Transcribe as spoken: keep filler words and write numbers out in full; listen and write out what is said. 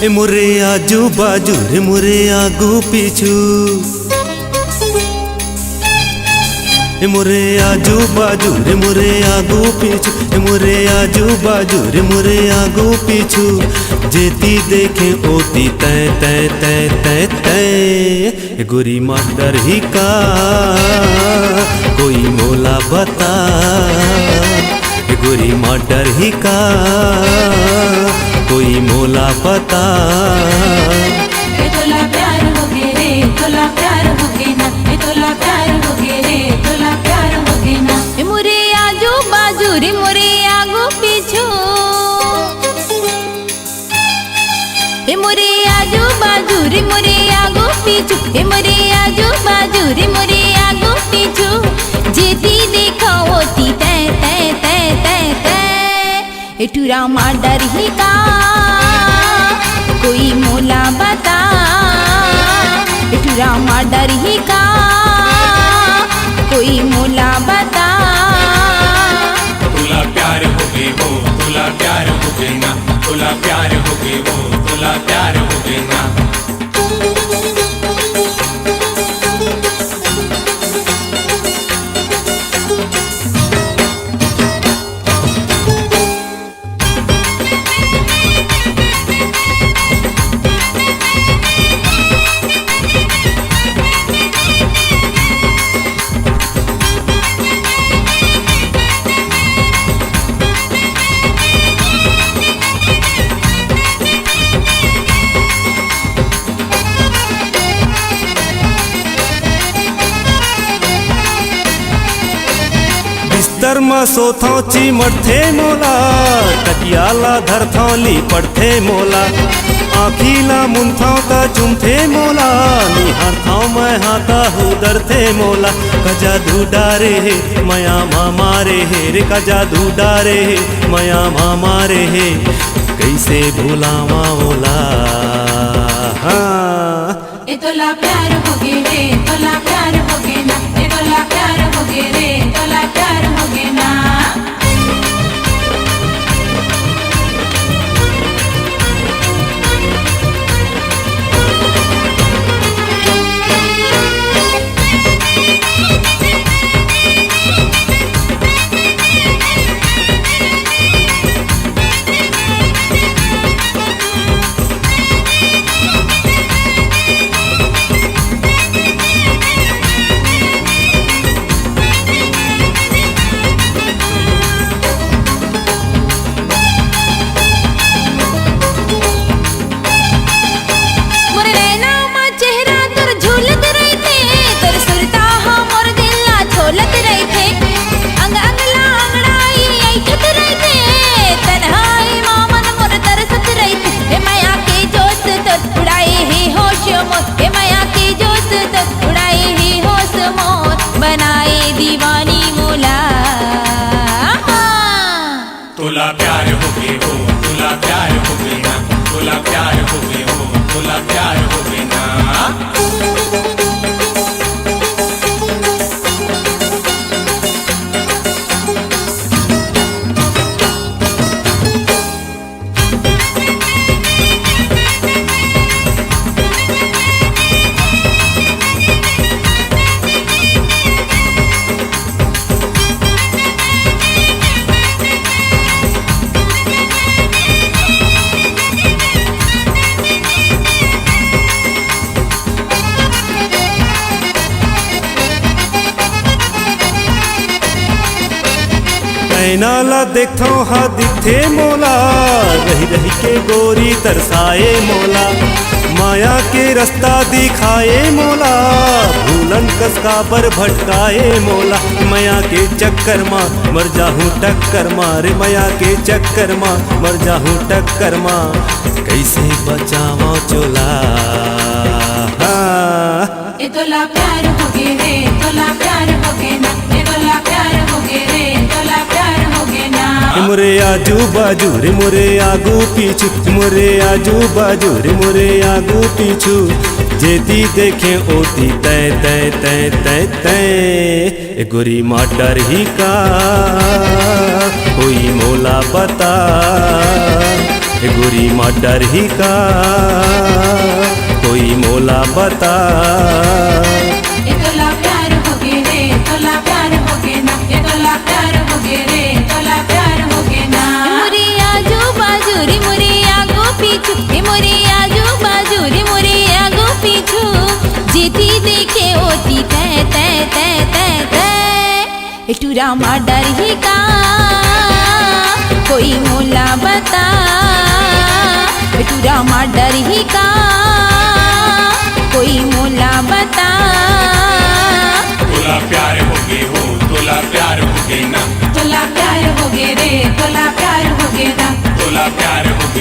ए मोरे आजू बाजू रे मोरे आगू पीछू, ए मोरे आजू बाजू रे मोरे आगू पीछू, ए मोरे आजू बाजू रे मोरे आगू पीछू, जेती देखे ओती तै तै तै तै तै। ए गोरी मर्डर ही का, कोई मोला बता। ए गोरी मर्डर ही का, कोई मोला बता। ए तोला प्यार होगे रे, तोला प्यार होगे ना। ए तोला प्यार होगे रे, तोला प्यार होगे ना। ए मोरे आजू बाजू रे मोरे आगू पीछू, ए मोरे आजू बाजू रे मोरे आगू पीछू, ए मोरे आजू बाजू रे मोरे आगू पीछू, जेती देखा ओती तै तै तै तै तै। ए टूरा मर्डर ही का, कोई मोला बता। ए टूरा मर्डर ही का, कोई मोला बता। तोला प्यार होगे हो, तोला प्यार होगे ना। तोला प्यार होगे हो, तोला प्यार होगे ना। बिस्तर म सोथौं चिमटथे मोला, तकिया ला धरथौं लिपटथे मोला। आँखी ला मुनथौं त चुमथे मोला, निहारथौं मैं हाँ त हुदरथे मोला। का जादू डारे हे मया मा मारे हे रे, का जादू डारे हे मया मा मारे हे, कइसे भुलावां ओला। हाँ। ए तोला प्यार होगे रे, तोला प्यार होगे ना। ए तोला प्यार होगे रे, तोला प्यार होगे ना। मोर नैना म चेहरा तोर झूलत रहिथे, तोर सुरता ह मोर दिल ला झोलत रहिथे। अंग अंग ला अंगड़ाई अइठत रहिथे, तन्हाई म मन मोर तरसत रहिथे। ए मया के जोश तोर उड़ाए हे होश मोर, ए मया के जोश तोर उड़ाए हे होश मोर, बनाए दीवानी मोला। तोला प्यार होगे हो, तोला प्यार होगे ना। तोला प्यार होगे हो, तोला प्यार होगे ना। नैना ला देखथौं हा दिखथे मोला, रहि रहि के गोरी तरसाए मोला। माया के रस्ता दिखाए मोला, भूलन कस काबर भटकाए मोला। मया के चक्कर मा मर जाहूं टक्कर मा रे, मया के चक्कर मा मर जाहूं टक्कर मा। कइसे बचावं चोला। हाँ। ए तोला प्यार होगे रे, तोला प्यार होगे ना। ए तोला प्यार होगे रे, तोला प्यार होगे ना। ए मोरे आजू बाजू रे, मोरे आगू पीछू, मोरे आजू बाजू रे, मोरे आगू पीछू, जेती देखे ओती तै तै तै तै तै। ए गोरी मर्डर ही का होई मोला बता। गोरी मर्डर ही का, कोई मोला बता। ए तोला प्यार होगे रे, तोला प्यार होगे ना, ए तोला प्यार होगे रे, तोला प्यार होगे ना। मोरे आजू बाजू रे, मोरे आगू पीछू, ए मोरे आजू बाजू रे, मोरे आगू पीछू, जेती देखे ओती तै तै तै तै तै। ए टूरा मर्डर ही का, कोई मोला बता। ए टूरा मर्डर ही का, कोई मोला बता। तोला प्यार होगे हो, तोला प्यार होगे ना, तोला प्यार होगे रे, तोला प्यार होगे ना। तोला प्यार होगे